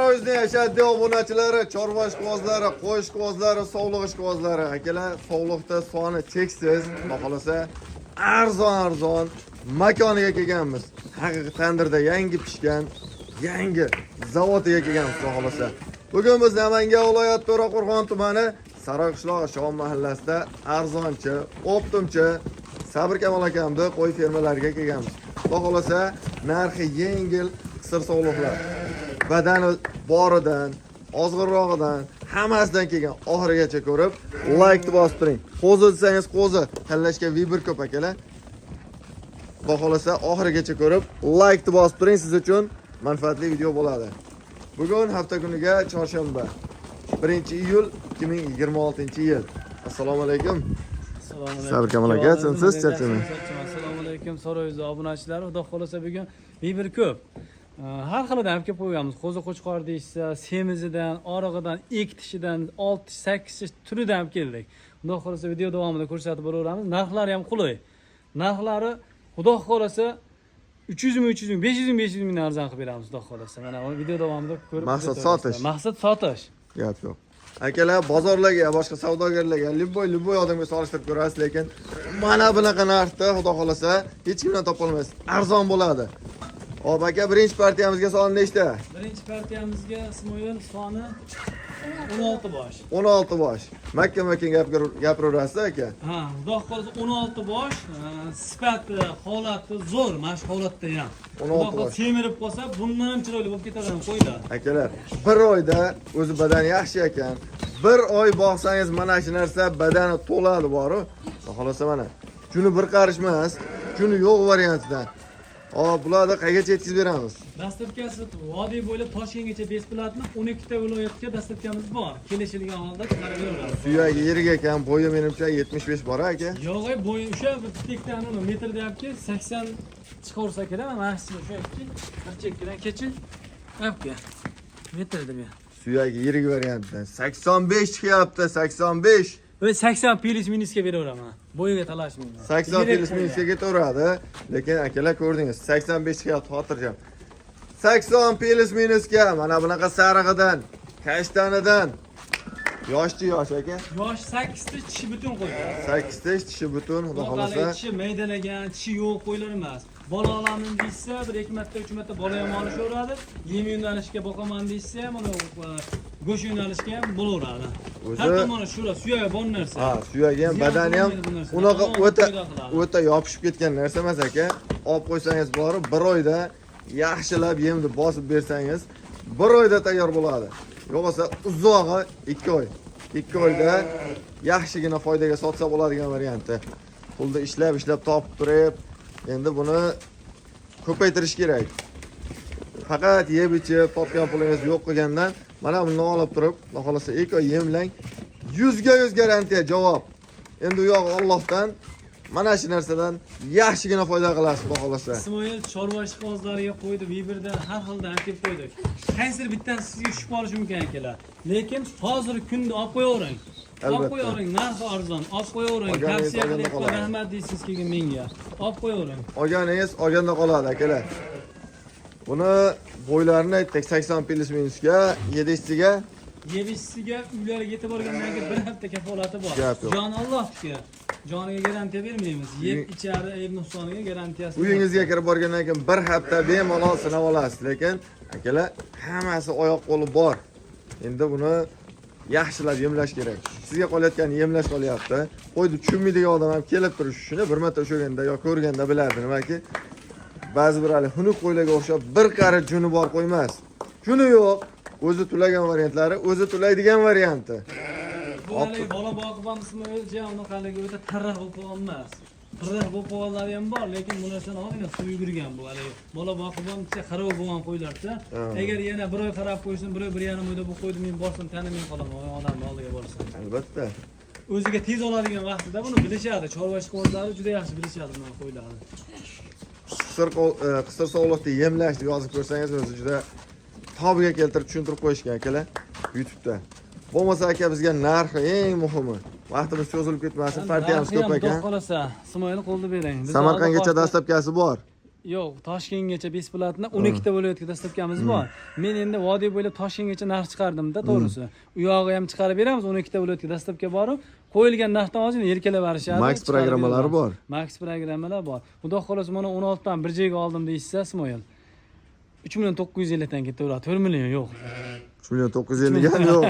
Saroyimizning ashaddiy obunachilari, chorva ishqibozlari, qo'y ishqibozlari, sovliq ishqibozlari, akalar, sovliqda soni cheksiz. Xudo xolasa, arzon arzon makoniga kelganmiz. Haqiqiy tandirda yangi pishgan, yangi zavodiga kelganmiz, xudo xolasa. Bugun biz Namangan viloyati To'raqo'rg'on tumani Saroy qishlog'i Shovon mahallasida arzonchi, оптом chi Sabr Kamol akamni qo'y fermalariga kelganmiz. Xudo xolasa, narxi yengil qisir sovliqlar. Badani boridan, ozg'inrog'idan, hammasidan kelgan, oxirigacha ko'rib, laykni bosib turing. Qo'zi desangiz qo'zi, tanlashga выбор ko'p, akalar. Xudo xolasa, oxirigacha ko'rib, laykni bosib turing, siz uchun manfaatli video bo'ladi. Bugun hafta kuniga chorshanba. 1-iyul 2026-yil. Assalomu alaykum. Assalomu alaykum. Sabr Kamol aka, tinchsiz, charchamang. Assalomu alaykum, Saroyimiz obunachilari. Xudo xolasa, bugun выбор ko'p. Har xilidan olib kelib qo'yganmiz. Qo'zi qo'chqor deyishsa, semizidan, orig'idan, ikki tishidan, olti tish, sakkiz tish turidan olib keldik. Xudo xolasa, video davomida ko'rsatib boraveramiz. Narxlari ham qulay. Narxlari, Xudo xolasa, 300 ming, 300 ming, 500 ming, 500 mingdan arzon qilib beramiz, Xudo xolasa. Mana video davomida ko'rib Maqsad kuzataverasizlar. sotish. Maqsad sotish. Gap yo'q. Akalar, bozorlarga, boshqa savdogarlarga, любой любой odamga solishtirib ko'rasiz, lekin mana bunaqa narxda, Xudo xolasa, hech kimdan topa olmaysiz. Arzon bo'ladi. Hop, aka, birinchi partiyamizga soni nechta? Birinchi partiyamizga, Ismoil, soni 16 bosh. 16 bosh. Makka makka gapiraverasiz, aka. Ha, Xudo xolasa, 16 bosh, sifati, holati zo'r, mana shu holatda ham. 16 Xudo xohlasa, bosh. Semirib qolsa, bundan ham chiroyli bo'lib ketadi qo'ylar. Akalar, bir oyda o'zi badani yaxshi ekan. Bir oy boqsangiz, mana shu narsa badani to'ladi boru. Xudo xolasa, mana. Juni bir qarish emas, juni yo'q variantidan. Hop, bularni qayergacha yetkazib beramiz? Доставка si vodiy bo'ylab Toshkentgacha бесплатно, 12 ta viloyatga доставка miz bor. Kelishilgan holda chiqarib beraveramiz. Suyagi yirik ekan, bo'yi menimcha 75 bor, aka. Yo'q, ey, bo'yi o'sha bittadan uni metr deyapti, 80 chiqaversa kerak, mana shu o'sha bir chekkadan kechi. Aka. Metr deb. Suyagi yirik variantdan 85 chiqyapti, 85. Va 80 плюс минус ga beraveraman. Bo'yiga talashmayman. 80 Yirik плюс qo'ylar. минус ga ketaveradi. Lekin, akalar, ko'rdingiz, 85 chiqyapti, xotirjam. 80 плюс минус ga mana bunaqa sarig'idan, kashtanidan. Yoshchi yosh, aka? Yosh 8 ta, tishi butun qo'ylar. 8 tish, tishi butun, Xudo xolasa. Tishi maydalagan, tishi yo'q qo'ylar emas. Bola olaman deyishsa, bir ikki marta, uch marta bola ham olishaveradi. Yem yo'nalishga boqaman deyishsa ham, uni go'sht yo'nalishga ham bo'laveradi. Har tomoni shura, suyagi bor narsa. Ha, suyagi ham, Ziyon badani ham qilmaydi bu narsa. unaqa Tamom o'ta foyda qiladi. o'ta yopishib ketgan narsa emas, aka. Olib qo'ysangiz borib, bir oyda yaxshilab yemni bosib bersangiz, bir oyda tayyor bo'ladi. Yo'q bo'lsa, uzog'i 2 oy. 2 oyda yaxshigina foydaga sotsa bo'ladigan varianti. Pulni ishlab ishlab topib turib, endi buni ko'paytirish kerak. Faqat yeb ichib topgan pulingizni yo'q qilgandan mana buni olib turib, Xudo xolasa, 2 oy yemlang, 100% garantiya javob. Endi u yog'i Allohdan, mana shu narsadan yaxshigina foyda qilasiz, Xudo xolasa. Ismoil, chorva ishqibozlariga qo'ydi, выбор dan har xildan olib kelib qo'ydik. Qaysidir bittasi sizga tushib qolishi mumkin, akalar. Lekin hozir kunda olib qo'yavering. Olib Albatta. qo'yavering, narxi arzon. Olib qo'yavering. Olganingiz Tavsiya olganda qilyapman, qoladi. rahmat deysiz keyin menga. Olib qo'yavering. Olganingiz olganda qoladi, akalar. Buni bo'ylarini aytdik, 80 плюс минус ga, yedisiga Yevishsiga uylariga yetib borgandan keyin bir hafta kafolati bor. Gap yo'q. Jon Allohniki. Joniga garantiya bermaymiz. Yeb ichari ayb nuqsoniga garantiyasi yo'q. Uyingizga kirib borgandan keyin bir hafta bemalol sinab olasiz. Lekin, akalar, hammasi oyoq qo'li bor. Endi buni yaxshilab yemlash kerak. Sizga qolayotgan yemlash qolyapti. Qo'yni tushunmaydigan odam ham kelib turish shuni bir marta ushlaganda yo ko'rganda biladi nimaki. Ba'zi bir hali xunuk qo'ylarga o'xshab bir qari juni bor qo'ymas. Juni yo'q, o'zi tulagan variantlari, o'zi tulaydigan varianti. Bu haligi bola boqib ham, Ismoil, unaqa haligi o'ta tarraq bo'lib qolgan emas. Tarraq bo'lib qolganlari ham bor, lekin bu narsani ozgina suv yugurgan bu haligi. Bola boqib ham xarob bo'lgan qo'ylarda. Agar yana bir oy qarab qo'ysin, bir oy, 1,5 oyda bu qo'yni men borsam tanimay qolaman, odamni oldiga borsam. Albatta. O'ziga tez oladigan vaqtida buni bilishadi. Chorva ishqibozlari juda yaxshi bilishadi buni qo'ylarni. Qisir sog'liqni yemlash deb yozib ko'rsangiz, o'zi juda tobiga keltirib tushuntirib qo'yishgan, akalar, YouTube'da. Bo'lmasa, aka, bizga narxi eng muhimi. Vaqtimiz cho'zilib ketmasin, partiyamiz Narxi ham ko'p ekan. Xudo xolasa, Ismoil, qo'lni bering. Biz Samarqandgacha oldi qochdi. доставка si bor. Yo'q, Toshkentgacha бесплатно 12 ta viloyatga доставка miz bor. Men endi vodiy bo'ylab Toshkentgacha narx chiqardim-da, to'g'risi. U yog'i ham chiqarib beramiz, 12 ta viloyatga доставка borib, qo'yilgan narxdan ozgina erkalab berishadi. Max chiqarib programmalari beramiz. Bor. Max programmalar bor. Xudo xohlasa, mana 16 dan bir joyga oldim deyishsa, Ismoil. 3 million 950 dan ketaveradi. 4 million yo'q. 3 million 950 ga ham yo'q.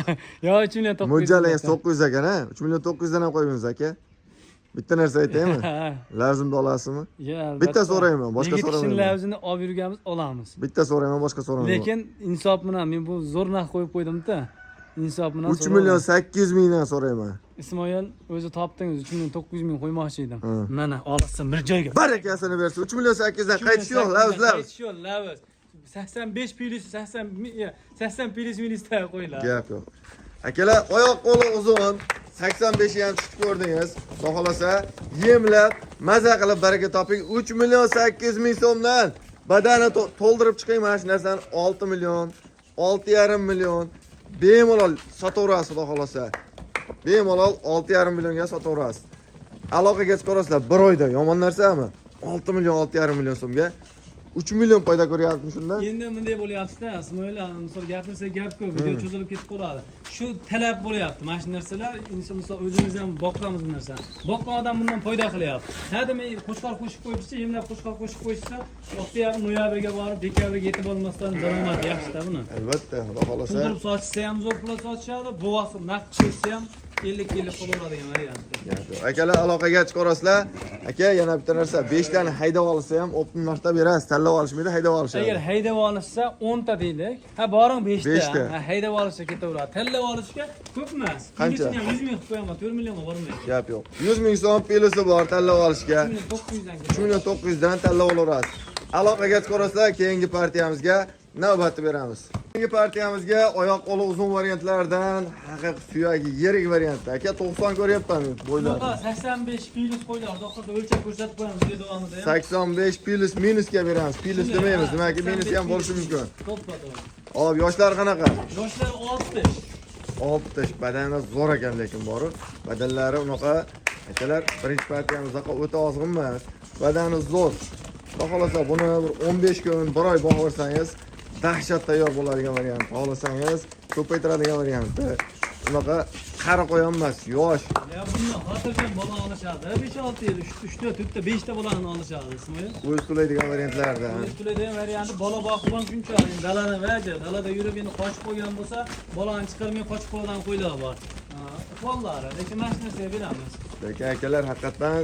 Yo'q, 3 million 950. Mo'ljalingiz 900 ekan, ha? 3 million 900 dan ham qo'ymaymiz, aka. Bitta narsa aytaymi? Ha. Lazimni olasizmi? Ya, albatta. Bitta so'rayman, boshqa Yigit kishini so'ramayman. lavzini olib yurganmiz, olamiz. Bitta so'rayman, boshqa so'ramayman. Lekin insof bilan men bu zo'r narx qo'yib qo'ydim-da. Insof bilan 3 million 800 mingdan so'rayman. Ismoil, o'zi topdingiz, 3 million 900 ming qo'ymoqchi edim. Ha. Mana olsin bir joyga. Barakasini bersin. 3 million 800 dan qaytish yo'q, lavz lavz. Qaytish yo'q, lavz. 85 plyus 80 80 plyus minusda qo'yiladi. Gap yo'q. Akalar, oyoq qo'li uzun. 85 ham tutib ko'rdingiz. Xudo xolasa, yemlab, maza qilib baraka toping. 3 million 800 ming so'mdan badani to'ldirib chiqing mana shu narsani 6 million, 6,5 million bemalol sotaverasiz, xudo xolasa. Bemalol 6,5 millionga sotaverasiz. Aloqaga chiqarasizlar bir oyda, yomon narsami? 6 million, 6,5 million so'mga 3 million foyda ko'ryapsizmi shundan? Endi bunday bo'lyapti-da, Ismoil, misol gapirsa gap ko'p, video cho'zilib ketib qoladi. Shu talab bo'lyapti. Mana shu narsalar inson, misol, o'zimiz ham boqamiz bu narsani. Boqqan odam bundan foyda qilyapti. Ha demay qo'chqor qo'shib qo'yishsa, yemlab qo'chqor qo'shib qo'yishsa, oktyabr, noyabrga borib, dekabrga yetib olmasdan daromad yaxshi-da buni. Albatta, xudo xolasa. To'ldirib sotishsa ham zo'r pulga sotishadi, buvasi naqd qo'ysa ham 50-50 pul oladigan variant. Akalar, aloqaga chiqarasizlar. Aka, yana bitta narsa, 5 tani haydab olsa ham оптом narxda berasiz. Tanlab olishmaydi, haydab olishadi. Agar haydab olishsa 10 ta deylik. Ha, boring 5 ta. Beshta. Ha, haydab olishsa ketaveradi. Tanlab olishga ko'p emas. Qancha? Plyusini ham 100 ming qilib qo'yaman, 4 millionga bormaydi. Gap yo'q. 100 ming so'm plyusi bor tanlab olishga. 3 million 900 dan 3 million 900 dan tanlab olaverasiz. Aloqaga chiqarasizlar, keyingi partiyamizga navbatni beramiz. Keyingi partiyamizga oyoq qo'li uzun variantlardan, haqiqiy suyagi yirik variantda. Aka, 90 ko'ryapman bo'ylarini. Bunaqa 85 plyus qo'ylar, xudo xohlasa o'lchab ko'rsatib qo'yamiz video davomida ham. 85 plyus minusga beramiz. Plyus demaymiz, demakki minus ham bo'lishi mumkin. To'ppa to'g'ri. Hop, yoshlar qanaqa? Yoshlar 60. 60, badani zo'r ekan lekin boru. Badanlari unaqa, akalar, birinchi partiyamizdaqa o'ta ozg'in emas. Badani zo'r. Xudo xohlasa buni bir 15 kun, bir oy boqaversangiz dahshat tayyor bo'ladigan variant. Xohlasangiz ko'paytiradigan varianti. Unaqa qari qo'yan emas, yosh. Ya bundan xotirjam bola olishadi. 5-6 yil, 3 ta, 4 ta, 5 ta bolani olishadi, Ismoil. O'zi to'laydigan variantlardan. O'zi to'laydigan varianti, bola boqib ham shuncha endi dalani vaja, dalada yurib endi qochib qo'ygan bo'lsa, bolani chiqarmay qochib qo'ygan qo'ylar bor. Qo'llari, lekin mana shu narsaga beramiz. Lekin akalar, haqiqatdan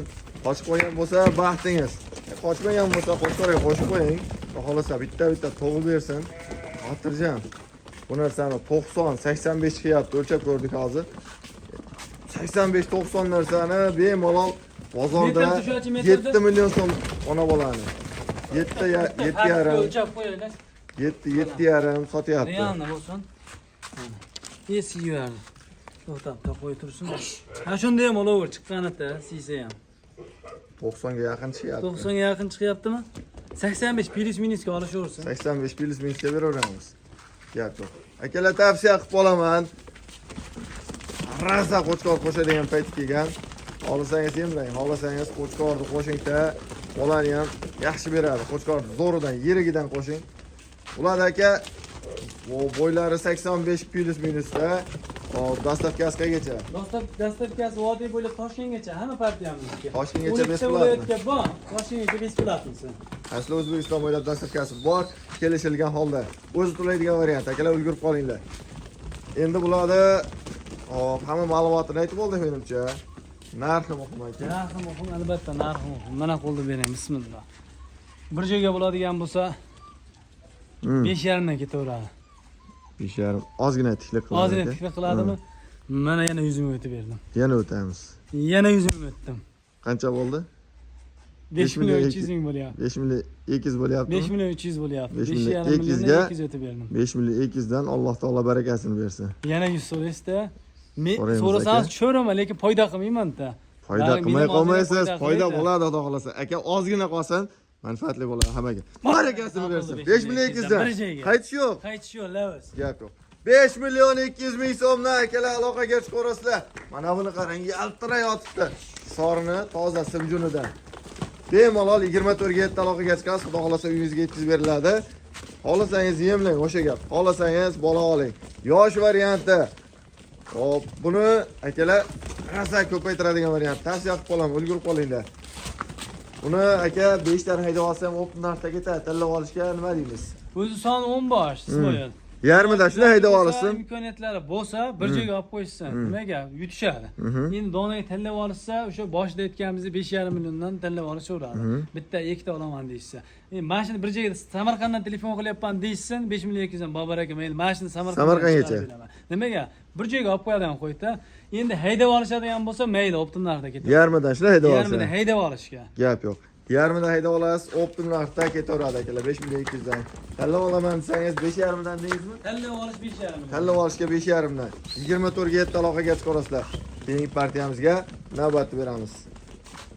qochib qo'ygan bo'lsa baxtingiz. Qochmagan bo'lsa qo'chqorga qo'shib qo'ying. Xudo xohlasa bitta-bitta tug'ib bersin. Xotirjam. Bu narsani 90, 85 chiqyapti, o'lchab ko'rdik hozir. 85, 90 narsani bemalol bozorda Metr tushachi, metrda? 7 million so'm ona bolani. 7 ya 7 yarim, O'lchab qo'yaylik. 7 7 yarim sotyapti. Realni bo'lsin. Eski yuvardi. To'xtab ta qo'yib tursin. Ha, shunda ham olaver chiqqanida, siysa ham. 90 ga yaqin chiqyapti. 90 ga yaqin chiqyaptimi? 85 plyus minusga olishaversin. 85 plyus minusga beraveramiz. Gap yo'q. Akalar, tavsiya qilib qolaman. Rosa qo'chqor qo'shadigan payt kelgan. Xohlasangiz yemlang, xohlasangiz qo'chqorni qo'shingda, bolani ham yaxshi beradi. Qo'chqorni zo'ridan, yirigidan qo'shing. Ular aka, bu bo'ylari 85 plyus minusda. Hop, доставка si qayergacha? Доставка si vodiy bo'ylab Toshkentgacha, hamma partiyamizniki. Toshkentgacha 12 ta бесплатно. Viloyatga bor. Toshkentgacha бесплатно si. Asli O'zbekiston bo'ylab доставка si bor, kelishilgan holda. O'zi to'laydigan variant. Akalar, ulgurib qolinglar. Endi bularda, hop, hamma ma'lumotini aytib bo'ldik menimcha. Narxi muhim, aka. Narxi muhim, albatta narxi muhim. Mana qo'lda bering, bismillah. Bir joyga bo'ladigan bo'lsa, 5,5 dan ketaveradi. 5,5 ozgina tiklik qiladi. Ozgina aka. tiklik qiladimi? Mana yana 100 ming o'tib berdim. Yana o'tamiz. Yana 100 ming o'tdim. Qancha bo'ldi? 5 million 300 ming bo'lyapti. 5 million 200 bo'lyaptimi? 5 million 300 bo'lyapti. 5 million 5,5 milliondan 200 ga 200 o'tib berdim. 5 million 200 dan Alloh taolo barakasini bersin. Yana 100 so'raysizda. Men So'raymiz, so'rasangiz aka. tushaveraman, lekin foyda qilmayman-da. Foyda Baribir qilmay menim ozgina qolmaysiz, foyda foyda qilaydi. bo'ladi xudo xolasa. Aka, ozgina qolsin, manfaatli bo'ladi hammaga. Barakasini bersin. 5 million 200 dan. Bir joyga. Qaytish yo'q. Qaytish yo'q, lavas. Gap yo'q. 5 million 200 ming so'mdan akalar aloqaga chiqaverasizlar. Mana buni qarang, yaltirayotibdi. Sorini toza simjunidan. Bemalol 24 ga 7 aloqaga chiqasiz, xudo xohlasa uyingizga yetkazib beriladi. Xohlasangiz yemlang, o'sha gap. Xohlasangiz bola oling. Yosh varianti. Hop, buni akalar rosa ko'paytiradigan variant. Tavsiya qilib qolaman, ulgurib qolinglar. Buni aka 5 tani haydab olsa ham оптом narxda ketadi. Tanlab olishga nima deymiz? O'zi soni 10 bosh, Ismoil. Yarmida shuni haydab olishsin. Imkoniyatlari bo'lsa, bir joyga olib qo'yishsin. Nimaga? Yutishadi. Endi donaga tanlab olishsa, o'sha boshida aytganimizdek 5,5 milliondan tanlab olishaveradi. Bitta, ikkita olaman deyishsa. Endi mana shuni bir joyga Samarqanddan telefon qilyapman deyishsin, 5 million 200 Bobur aka, mayli, mana shuni Samarqanddan Samarqandgacha. chiqarib beraman. Nimaga? Bir joyga olib qo'yadigan qo'ydi. Endi haydab olishadigan bo'lsa, mayli, оптом narxda ketadi. Yarmidan shuni haydab Yarmidan olsa. haydab olishga. Gap yo'q. Yarmidan haydab olasiz, оптом narxda ketaveradi akalar, 5 million 200 dan. Tanlab olaman desangiz 5,5 dan deysizmi? Tanlab olish 5,5 million. Tanlab olishga 5,5 dan. 24 ga 7 aloqaga chiqarasizlar. Keyingi partiyamizga navbatni beramiz.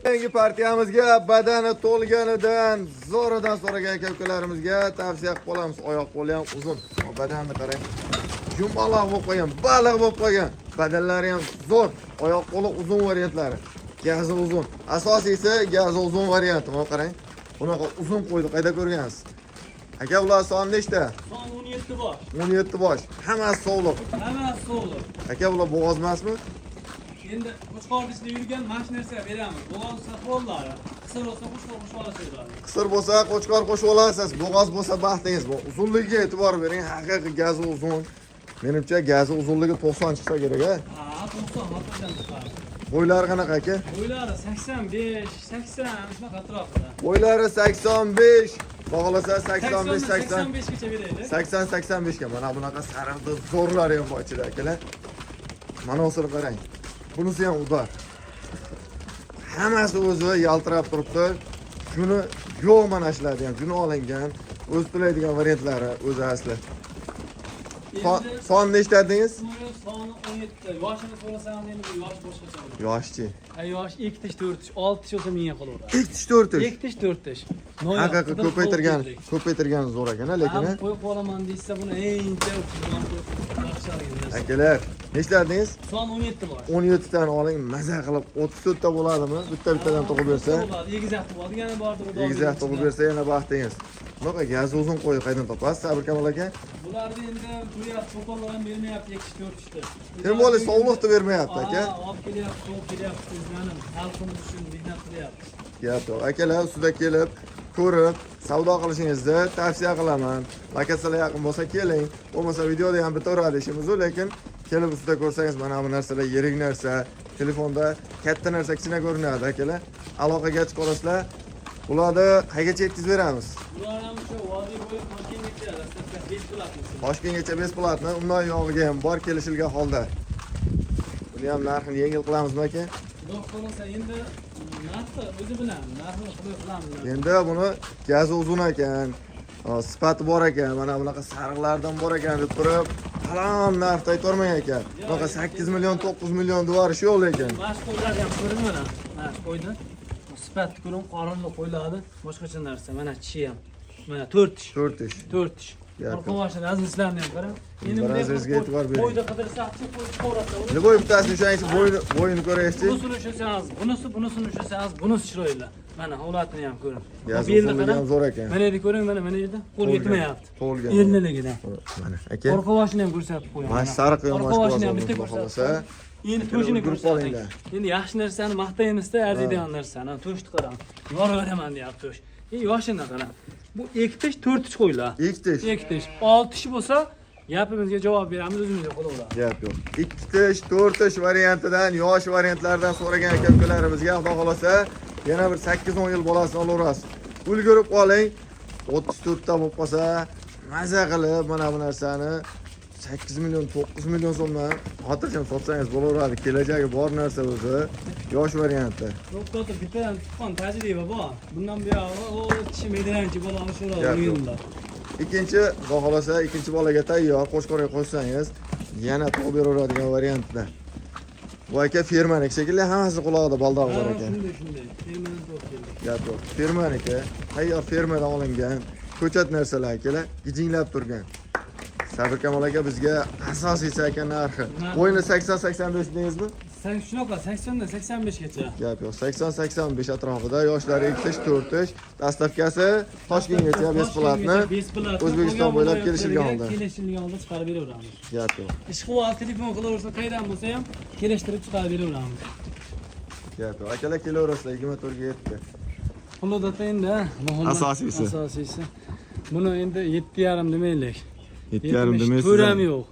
Keyingi partiyamizga badani to'lganidan zo'ridan so'ragan aka ukalarimizga tavsiya qilib qolamiz. Oyoq qo'li ham uzun. Badanni qarang. Yumaloq bo'lib qolgan, baliq bo'lib qolgan. Badanlari ham zo'r. Oyoq qo'li uzun variantlari. Gazi uzun. Asosiysi gazi uzun varianti. Mana qarang. Bunaqa uzun qo'ydi qayda ko'rgansiz? Aka, ular soni nechta? Son 17 bosh. 17 bosh. Hammasi sog'liq. Hammasi sog'liq. Aka, bular bo'g'oz emasmi? Endi qo'chqor ichida yurgan mana shu narsaga beramiz. Bo'g'oz qo'llari. Qisir bo'lsa qo'chqor qo'shib olasiz. Qisir bo'lsa qo'chqor qo'shib olasiz, bo'g'oz bo'lsa baxtingiz. Bu uzunligiga e'tibor bering, haqiqiy gazi uzun. Menimcha gazi uzunligi 90 chiqsa kerak, a? Ha, 90 xotirjam chiqadi. Bo'ylari qanaqa aka? Bo'ylari 85, 80 shunaqa atrofida. Bo'ylari 85, xohlasa 85, 80, 85 gacha beraylik. 80, 85 ga. Mana bunaqa sariqda zo'rlari ham bor ichida akalar. Mana usini qarang. Bunisi ham удар. Hammasi o'zi yaltirab turibdi. Juni yo'q mana shularni ham, juni olingan, o'zi to'laydigan variantlari o'zi asli. Endi Son nechta dedingiz? Ismoil, soni 17. Yoshini so'rasangiz, endi bu yosh boshqacha bo'ladi. Yoshchi. Ha, yosh 2 tish, 4 tish, 6 tish bo'lsa menga qilaveradi. 2 tish, 4 tish. 2 tish, 4 tish. Haqiqiy ko'paytirgan, ko'paytirgan zo'r ekan, lekin Ham qo'yib qolaman deysa, buni encha narsa. Akalar, nechta dedingiz? Son 17 bor. 17 tani oling, maza qilib 34 ta bo'ladimi? Bitta bittadan tug'ib bersa, Bo'ladi. Egizak tug'adigani bordi. Xudo egizak tug'ib bersa yana baxtingiz. Bunaqa gazi uzun qo'y qaydan topasiz, Sabir Kamol aka? Bularni endi ko'ryapti, qo'pollar ham bermayapti, 2 tish, 4 tishni. Tем более sovliqni bermayapti aka. Ha, olib kelyapti, tug'ib kelyapti, o'zlarim xalqimiz uchun mehnat qilyapti. Gap yo'q. Akalar, ustida kelib, ko'rib, savdo qilishingizni tavsiya qilaman. Lokatsiyalar yaqin bo'lsa keling, bo'lmasa videoda ham bitaveradi ishimiz u, lekin kelib ustida ko'rsangiz mana bu narsalar yirik narsa, telefonda katta narsa kichkina ko'rinadi akalar. Aloqaga chiqa olasizlar. Ularni qayergacha yetkazib beramiz? Bular ham o'sha vodiy bo'yi Toshkentgacha доставка бесплатный. Toshkentgacha бесплатно, undan yog'iga ham bor kelishilgan holda. Buni ham narxini yengil qilamizmi aka? Xudo xohlasa endi narxi o'zi bilan, narxini xudo qilamiz. Endi buni gazi uzun ekan, sifati bor ekan, mana bunaqa sariqlardan bor ekan deb turib, falon narxda aytolmang ekan. Bunaqa 8 million, 9 million deb yo'q lekin. Mana shu qo'ylarni ham ko'ring mana. Mana shu qo'yni. Sifatni ko'ring, qorinli qo'ylarni boshqacha narsa. Mana tishi ham. Mana 4 tish. 4 tish. 4 tish. Gap Orqa boshini razmizlarni ham qarang. Endi Bir bunday razmizga qilib e'tibor bering. Qo'yni qidirsaqchi, qo'y chiqaveradi. Любой bittasini ushlangchi, bo'yini ko'raylikchi. Bunisini ushlasangiz, bunisi, bunisini ushlasangiz, bunisi chiroyli. Mana holatini ham ko'ring. Gazi Belni uzunligi qarang. ham zo'r ekan. Mana yerda ko'ring, mana mana yerda qo'l yetmayapti. To'lgan. Erniligidan. Mana aka. Orqa boshini ham ko'rsatib qo'yaman. Mana shu sariq Orqa yomon boshini ham bitta xudo ko'rsatib. xohlasa. Endi to'shini Ulgurib ko'rsating. qolinglar. Endi yaxshi narsani maqtaymizda, arziydigan narsani. To'shni qarang. Yorib deyapti to'sh. Endi yoshini qarang. Bu 2 tish, 4 tish qo'ylar. 2 tish. 2 tish. 6 tish bo'lsa, gapimizga javob beramiz, o'zimizga qilaveramiz. Gap yo'q. 2 tish, 4 tish variantidan, yosh variantlardan so'ragan aka ukalarimizga xudo xohlasa yana bir 8-10 yil bolasini olaverasiz. Ulgurib qoling. 34 ta bo'lib qolsa, maza qilib mana bu narsani 8 million, 9 million so'mdan xotirjam sotsangiz bo'laveradi. Kelajagi bor narsa o'zi. Yosh varianti. To'xtatib bittadan tuqqan tajriba bor. Bundan buyog'i o tishi maydalanchi bola Gap olishaveradi yo'q. yilda. Ikkinchi, xudo xohlasa, ikkinchi bolaga tayyor, qo'chqorga qo'shsangiz, yana tug'ib beraveradigan variantida. Bu aka fermaniki shekilli, hammasi qulog'ida baldog'i bor ekan. Shunday, shunday. Fermadan to'g'ri keldi. Gap yo'q. Fermaniki, tayyor fermadan olingan ko'chat narsalar akalar, gijinglab turgan. Sabir Kamol aka bizga asosiysi aka narxi. Narxi. Qo'yni 80-85 dedingizmi? Sen shunaqa 80 dan 85 gacha. Gap yo'q. 80-85 atrofida yoshlari 2 tish, 4 tish. Dastavkasi Toshkentgacha bесплатно. O'zbekiston bo'ylab kelishilgan holda. Kelishilgan holda chiqarib beraveramiz. Gap yo'q. Ishqibol telefon qilaversa, qayerdan bo'lsa ham kelishtirib chiqarib beraveramiz. Gap yo'q. Akalar, kelaverasizlar, 24 ga 7. Pulida endi muhimi Asosiysi. Asosiysi. Buni endi 7,5 demaylik. 7,5 demaysiz. To'rt ham yo'q.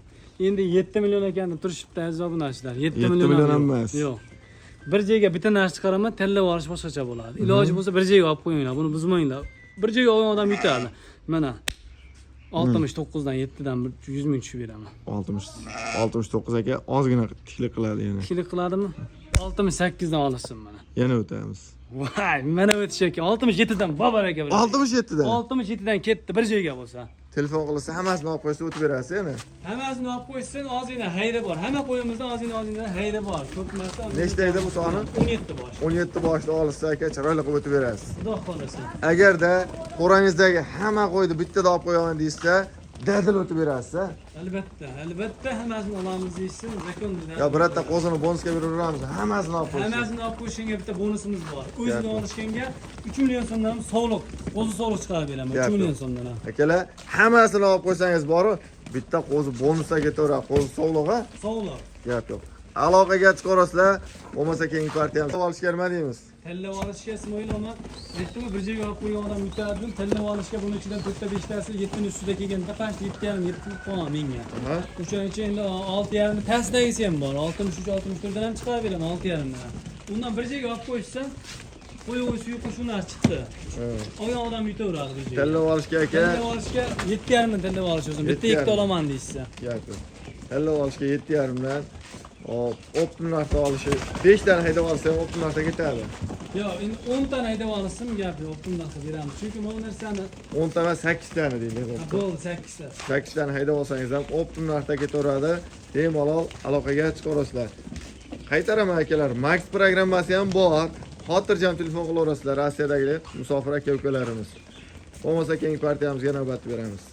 Endi 7 million ekan deb turishibdi, aziz obunachilar. 7 7 million million ham emas. Yo'q. Bir joyga bitta narsa chiqaraman, tanlab olish boshqacha bo'ladi. Iloji bo'lsa bir joyga olib qo'yinglar, buni buzmanglar. Bir joyga olgan odam yutadi. Mana 69 dan 7 dan bir 100 ming tushib beraman. 60 69 aka, ozgina tiklik qiladi yana. Tiklik qiladimi? 68 dan olishsin mana. Yana o'tamiz. Voy, mana o'tish ekan. 67 dan babar aka. 67 dan. 67 dan ketdi bir joyga bo'lsa. Telefon qilsa, hammasini olib qo'ysa, o'tib berasiz yana. Hammasini olib qo'ysin, ozgina xayri bor. Hamma qo'yimizda ozgina ozgina xayri bor. Ko'p narsa. Nechta edi bu soni? 17 bosh. 17 boshli olishsa aka, chiroyli qilib o'tib berasiz. Xudo xohlasa. Agarda qo'rangizdagi hamma qo'yni bittada olib qo'yaman deyishsa, dadil o'tib berasiz. A? Albatta, albatta hammasini olamiz deyishsin, zakon. Yo birorta qo'zini bonusga beraveramiz, hammasini olib qo'ysin. Hammasini olib qo'yishga bitta bonusimiz bor. O'zini Gap yo'q. olishganga 3 million so'mdan ham sovliq, qo'zi sovliq chiqarib beraman. 3 Gap million yo'q. so'mdan ham. Akalar, hammasini olib qo'ysangiz boru, bitta qo'zi bonusga ketaveradi, qo'zi sovlig'i. Sovliq. Gap yo'q. Aloqaga chiqarasizlar, bo'lmasa keyingi partiyamiz olishga nima deymiz? Tanlab olishga Ismoil oma aytdimi, bir joyga olib qo'ygan odam yutadi. Tanlab olishga buni ichidan 4 ta 5 tasi 7 ni ustida kelganda past 7,5 7 qolgan menga. O'shaning uchun endi 6,5 ni pastdagisi ham bor. 63 64 dan ham chiqarib beraman 6,5 dan. Undan bir joyga olib qo'yishsa, qo'y qo'y suyuq shu narsa chiqdi. Olgan odam yutaveradi bir joyga. Tanlab olishga aka, Tanlab olishga 7,5 dan tanlab olish o'zim. Bitta 7,5. ikkita olaman deyishsa. Gap yo'q. Tanlab olishga 7,5 dan hop, optim narxda olishi, 5 tani haydab olsa ham optim narxda ketadi. Yo'q, endi 10 tani haydab olishsin, gap yo'q, optim narxda beramiz. Chunki bu narsani 10 ta emas, 8 tani deylik. Ha, bo'ldi 8 ta. 8 tani haydab olsangiz ham optim narxda ketaveradi. Bemalol aloqaga chiqaverasizlar. Qaytaraman akalar, Max programmasi ham bor. Xotirjam telefon qilaverasizlar Rossiyadagi musofir aka ukalarimiz. Bo'lmasa keyingi partiyamizga navbat beramiz.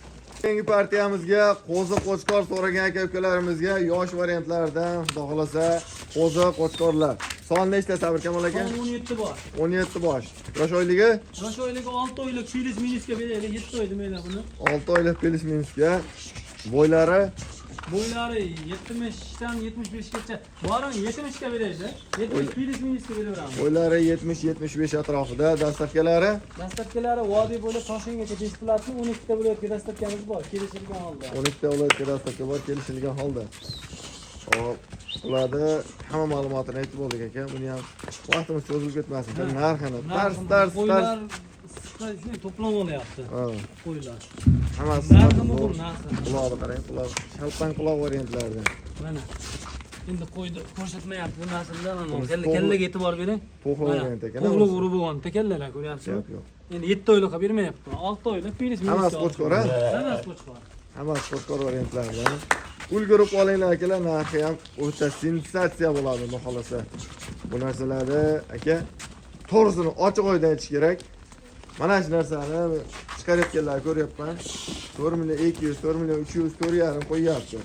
Keyingi partiyamizga qo'zi qo'chqor so'ragan aka ukalarimizga yosh variantlardan, xudo xolasa, qo'zi qo'chqorlar. Son nechta, Sabir Kamol aka? Son 17 bor. 17 bosh. Yosh oyligi Yosh oyligi 6 oylik плюс минус ga beraylik, 7 oy demaylar buni. 6 oylik плюс минус ga. Bo'ylari Bo'ylari 70 dan 75 gacha. Boring 70 ga beraylik. 70 плюс минус ga beraveramiz. Bo'ylari 70-75 atrofida, доставка lari Доставка lari vodiy bo'ylab Toshkentgacha bесплатно, 12 ta viloyatga доставка miz bor, kelishilgan holda. 12 ta viloyatga доставка bor, kelishilgan holda. Hop, ularni hamma ma'lumotini aytib bo'ldik aka. Buni ham vaqtimiz cho'zilib ketmasin. Bir narxini tars tars tars. Qo'ylar shunday to'plam olyapti. Ha, Qo'ylar. hammasi Narxi muhim, narxi. Qulog'ini qarang, quloq shalpang quloq variantlarida. Mana. Endi qo'yni ko'rsatmayapti bu narsalar mana. Bunisi Kalla, to'g'ri- kallaga e'tibor bering. To'g'ri Mana, variant ekan. To'g'ri urib bo'lgan kallalar ko'ryapsizmi? Gap yo'q. Endi 7 oylikqa bermayapti. 6 oylik плюс минус. Hammasi qo'chqor, ha? Hammasi qo'chqor. Hammasi qo'chqor variantlardan. Ulgurib olinglar akalar, narxi ham o'ta sensatsiya bo'ladi xudo xolasa. Bu narsalarni aka, to'g'risini ochiq oydin aytish kerak. Mana shu narsani chiqarayotganlarni ko'ryapman. 4 million 200, 4 million 300, 4,5 qo'yyapti.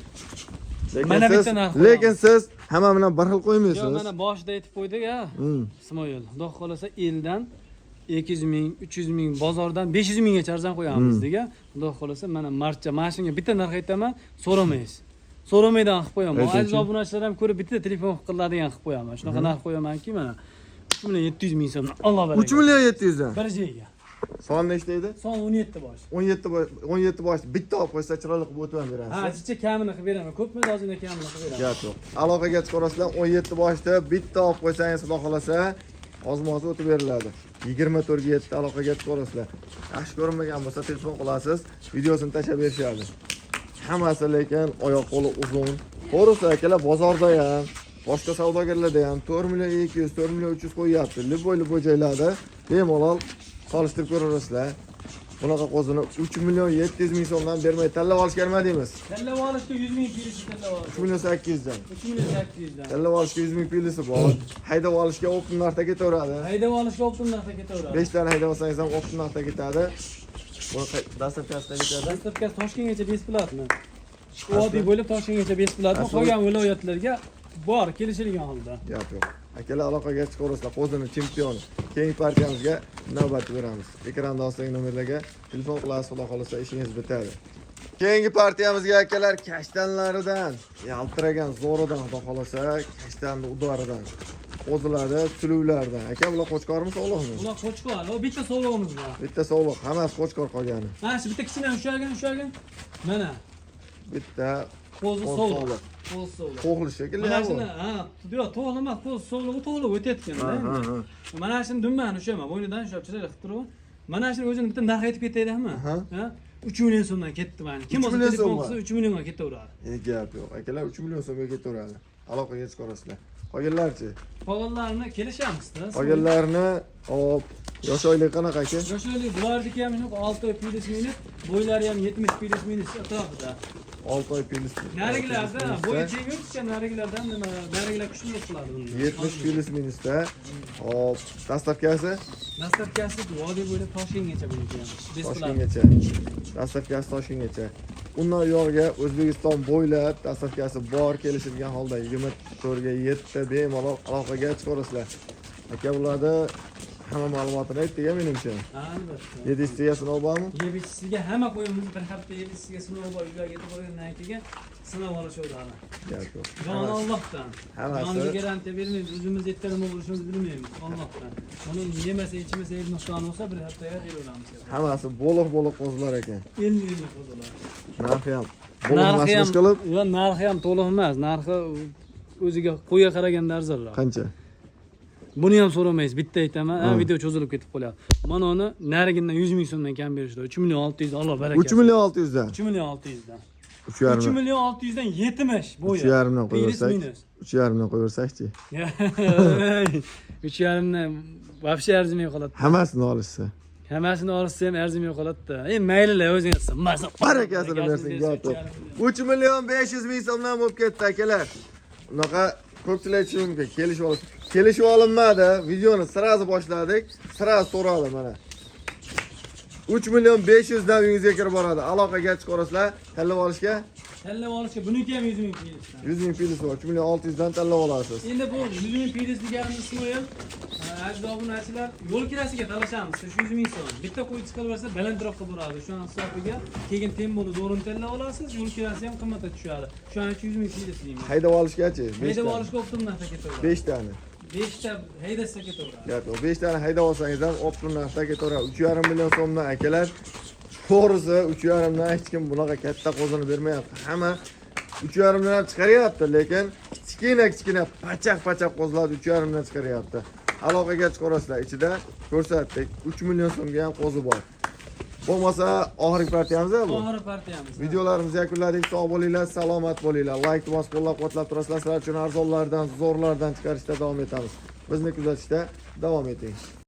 Lekin Mana siz, bitta narx lekin siz hamma bilan bir xil Yo'q, qo'ymaysiz. mana boshida aytib qo'ydik ha. Ismoil, xudo xolasa eldan 200 ming, 300 ming, bozordan 500 minggacha arzon qo'yamiz degan. Xudo xolasa mana martcha mana shunga bitta narx aytaman, so'ramaysiz. So'ramaydan qilib qo'yaman. Ayting-chi. Aziz obunachilar ham ko'rib bitta telefon qiladigan qilib qo'yaman. Shunaqa narx qo'yamanki, mana 3 million 700 ming so'm. Alloh 3 baraka. million 700 dan. Bir joyga. Son nechta edi? Son 17 bosh. 17 bosh, 17 bosh bitta olib qo'ysa chiroyli qilib o'tib ham berasiz. Ha, chicha kamini qilib beraman. Ko'pmi, ozgina kamini qilib beraman. Gap yo'q. Aloqaga chiqarasizlar, 17 boshda bitta olib qo'ysangiz, xudo xolasa, ozmoz o'tib beriladi. 24 ga 7 aloqaga chiqarasizlar. Yaxshi ko'rinmagan bo'lsa telefon qilasiz, videosini tashlab berishadi. Hammasi lekin oyoq qo'li uzun. To'g'risi akalar, bozorda ham, boshqa savdogarlarda ham 4 million 200, 4 million 300 qo'yyapti. Любой любой joylarda bemalol solishtirib ko'raverasizlar. Bunaqa qo'zini 3 million 700 ming so'mdan bermay tanlab olishga nima deymiz? Tanlab olishga 100 ming плюс tanlab olish. 3 million 800 dan. 3 million 800 dan. Tanlab olishga 100 ming плюс i bor. Haydab olishga оптом narxda ketaveradi. Haydab olishga оптом narxda ketaveradi. 5 tani haydab olsangiz ham оптом narxda ketadi. Buni доставка si qayerga ketadi? Доставка si Toshkentgacha bесплатно. Vodiy bo'ylab Toshkentgacha bесплатно. Asli- Qolgan viloyatlarga Bor, kelishilgan holda. Gap yo'q. Akalar, aloqaga chiqaverasizlar. Qo'zini chempioni. Keyingi partiyamizga navbat beramiz. Ekranda ostidagi nomerlarga telefon qilasiz, xudo xohlasa ishingiz bitadi. Keyingi partiyamizga, akalar, kashtanlaridan, yaltiragan zo'ridan, xudo xohlasa, kashtanni udaridan. Qo'zilarda, suluvlardan. Aka, bular qo'chqormi, sog'liqmi? Ular qo'chqor, o bitta sovlig'imiz bor. Bitta sog'liq, hammasi qo'chqor qolgani. Mana shu bitta kichkina ushalgan, ushalgan. Mana Bitta qo'zi qo'zi sovliq. sovliq. Qo'zi sovliq. To'g'li shekilli Mana bu. shuni, ha, yo'q, to'g'li emas, qo'zi sovlig'i to'g'li o'tayotgan. Ha, ha, ha. Mana shuni dumbani ushlayman, bo'ynidan ushlab chiroyli qilib turib. Mana shuni o'zini bitta narx aytib ketaylikmi? Aha. Ha? 3 million so'mdan ketdi mana. Kim 3 bo'lsa million telefon so'mga? qilsa 3 millionga ketaveradi. Gap yo'q. Akalar, 3 million so'mga ketaveradi. Aloqaga chiqarasizlar. Qolganlarchi? Qolganlarini kelishamiz-da. Qolganlarini, hop, yosh oylik qanaqa, aka? Yoshlik bularniki ham shunaqa 6 oy плюс минус, bo'ylari ham 70 плюс минус atrofida. 6 oy плюс. Narigilarda bo'yi teng o'tishgan, narigilardan nima, narigilar kuchliroq qiladi bundan. 70 плюс минус da. Hop, доставка si? Доставка si vodiy bo'ylab Toshkentgacha buniki ham. Бесплатно. Toshkentgacha. Доставка si Toshkentgacha. Undan uyog'iga O'zbekiston bo'ylab доставка si bor, kelishilgan holda 24 ga 7 bemalol aloqaga chiqarasizlar. Aka, bularda hamma ma'lumotini aytdik, menimcha. Albatta. Yeb-ichishga sinov bormi? Yeb ichishiga hamma qo'yimiz bir hafta yeb ichishiga sinov bor. Uylarga yetib borgandan keyin sinab olishaveradi. Gap yo'q. Jon Allohdan. Hammasi Joniga garantiya bermaymiz. O'zimiz erta nima bo'lishimizni bilmaymiz. Allohdan. Uni yemasa, ichmasa, el nuqsoni bo'lsa, bir haftaga beraveramiz. Hammasi bo'liq bo'liq qo'zilar ekan. 50 50 qo'zilar. Narxi ham bo'liq Narxi ham masmish qilib yo'q, narxi ham to'liq emas. Narxi o'ziga qo'yga qaraganda arzonroq. Qancha? Buni ham so'ramaysiz, bitta aytaman, ha, video cho'zilib ketib qolyapti. Mana uni narigidan 100 ming so'mdan kam berishdi. 3 million 600, Alloh baraka. 3 million 600 dan. 3 million 600 dan. 3 yarim. 3 million 600 dan 70 bo'yi. 3 yarimdan Плюс qo'yaversak. Минус. 3 yarimdan qo'yaversakchi? 3 yarimdan вообще arzimay qoladi. Hammasini olishsa. Hammasini olishsa ham arzimay qoladi-da. E, mayli, o'zingiz maza. Barakasini bersin, gap yo'q. 3 million 500 ming so'mdan bo'lib ketdi, akalar. Unaqa ko'pchilik aytishi mumkin, kelishib olib. Kelishib olinmadi. Videoni сразу boshladik, сразу so'radi mana. 3 million 500 dan uyingizga kirib boradi. Aloqaga chiqarasizlar, tanlab olishga. Tanlab olishga buniki ham 100 ming плюс dan. 100 ming плюс bor. 3 million 600 dan tanlab olasiz. Endi bu 100 ming плюс deganimiz, Ismoil, aziz obunachilar, yo'l kirasiga talashamiz. Shu 100 ming so'm. Bitta qo'y chiqarib bersa balandroqqa boradi. Shu hisobiga keyin tempoda zo'rini tanlab olasiz, yo'l kirasi ham qimmatga tushadi. Shuning uchun 100 ming плюс deyman. Haydab olishgachi? 5 Haydab tane. olishga оптом narxda ketaveradi. 5 tane. 5 ta haydasa ketaveradi. Gap yo'q. 5 tane haydab olsangiz ham оптом narxda ketaveradi. 3,5 million so'mdan, akalar. To'g'risi, 3,5 dan hech kim bunaqa katta qo'zini bermayapti. Hamma 3,5 dan ham chiqaryapti, lekin kichkina kichkina pachaq pachaq qo'zilarni 3,5 dan chiqaryapti. Aloqaga chiqarasizlar, ichida ko'rsatdik. 3 million so'mga ham qo'zi bor. Bo'lmasa oxirgi partiyamiz bu. Oxirgi partiyamiz. Videolarimizni yakunladik. Sog' bo'linglar, salomat bo'linglar. Like bosib qo'llab-quvvatlab turasizlar. Sizlar uchun arzonlardan, zo'rlardan chiqarishda davom etamiz. Bizni kuzatishda davom eting.